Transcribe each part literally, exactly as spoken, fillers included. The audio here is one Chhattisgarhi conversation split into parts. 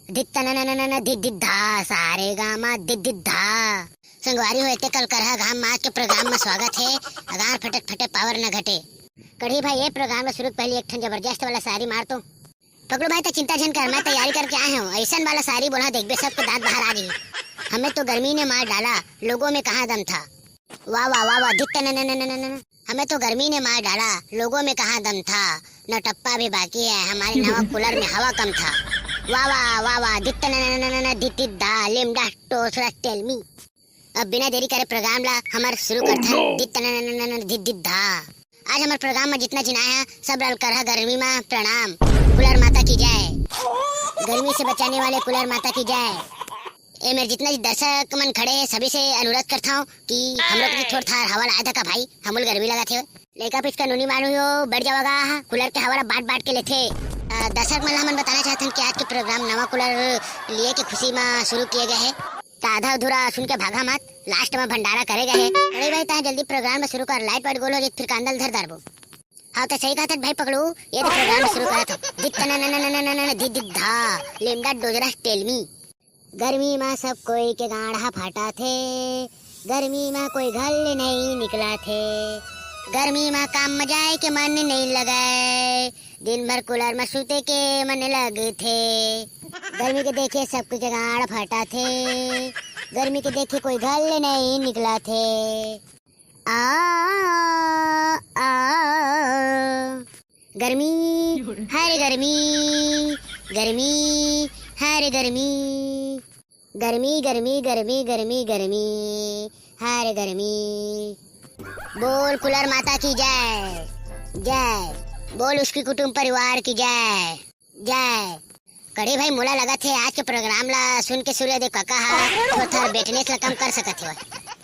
धित तन न न न न धित धित धा, सारे गा मा धित धित धा। संगवारी हो, एते कल करहा घाम मा आज के प्रोग्राम मा स्वागत हे। अगार फटक फटे पावर न घटे। कढ़ी भाई, ये प्रोग्राम ला शुरू के पहले एक ठन जबरदस्त वाला शायरी मार तो। पगलू भाई, त चिंता झन कर, मैं तैयारी करके आए हूँ। ऐसन वाला शायरी बोला, देखबे सबके दांत बाहर आ जाही। हमें तो गर्मी ने मार डाला, लोगों में कहाँ दम था। वाह वाह वाह वाह, धित न न न न न न। हमें तो गर्मी ने मार डाला, लोगों में कहाँ दम था। नौ टप्पा भी बाकी है, हमारे नवा कूलर में हवा कम था। वाह वाह वाह वाह, धित न न न न न, धित धित धा, लिमडा टोसरा टेल मी। अब बिना देरी करे प्रोग्राम ला हमर शुरू करथन। धित न न न न न, धित धित धा। आज हमर प्रोग्राम में जितना झिन आए हैं, सब ला करहा गर्मी में प्रणाम। कूलर माता की जय। गर्मी से बचाने वाले कूलर माता की जय। ए मेरे जितना भी दर्शक मन खड़े हैं, सभी से अनुरोध करता हूँ कि हम लोग की थोड़ा थार हवा लाया था का भाई, हमल गर्मी लगा थे। लइका पिचका नोनी मानू हो, बैठ जावागा, कूलर के हवा ला बाट बाट के लेथे। अ, दर्शक मन ला हमन बताना चाहथन कि आज के प्रोग्राम नवा कूलर लिए के खुशी में शुरू किए गए हैं। त आधा अधूरा सुन के भागा मत, लास्ट में भंडारा करे गए हैं। अरे भाई, तहाँ जल्दी प्रोग्राम ला शुरू कर, लाइट वाइट गोल हो जाए, फिर कांदल धर डारबो। हाँ, तो सही कहत भाई पगलू, ये तो प्रोग्राम शुरू करत हो। धित न न न न न न न, धित धित धा, लिमडा डोजरा टेल मी। गर्मी मा सब कोई के गांड़ हा फाटा थे, गर्मी मा कोई घर ले नहीं निकला थे, गर्मी मा काम मा जाए के मन नहीं लगे, दिन भर कूलर मा सूते के मन लगथे। गर्मी के देखे सब कोई के गांड़ फाटा थे, गर्मी के देखे कोई घर ले नहीं निकला थे। आ, आ, गर्मी, हर गर्मी, गर्मी, हर गर्मी, गर्मी, गर्मी, गर्मी, गर्मी, गर्मी, हर गर्मी। बोल कूलर माता की जय, जय। बोल उसकी कुटुंब परिवार की जय, जय। कड़े भाई, मोला लगत हे आज के प्रोग्राम ला सुन के सूर्यदेव काका हा थोर थार बेटनेस ला कम कर सकत हे।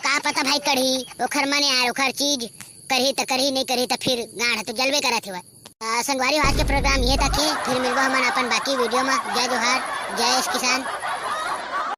का पता भाई कड़ही, ओखर मन यार, ओखर चीज करही त करही, नहीं करही त फिर गांड़ तो जलबे करत हे। आ, संगवारी हो, आज के प्रोग्राम ये तक हे, फिर मिलबो हमन अपन बाकी वीडियो में। जय जोहार, जय किसान।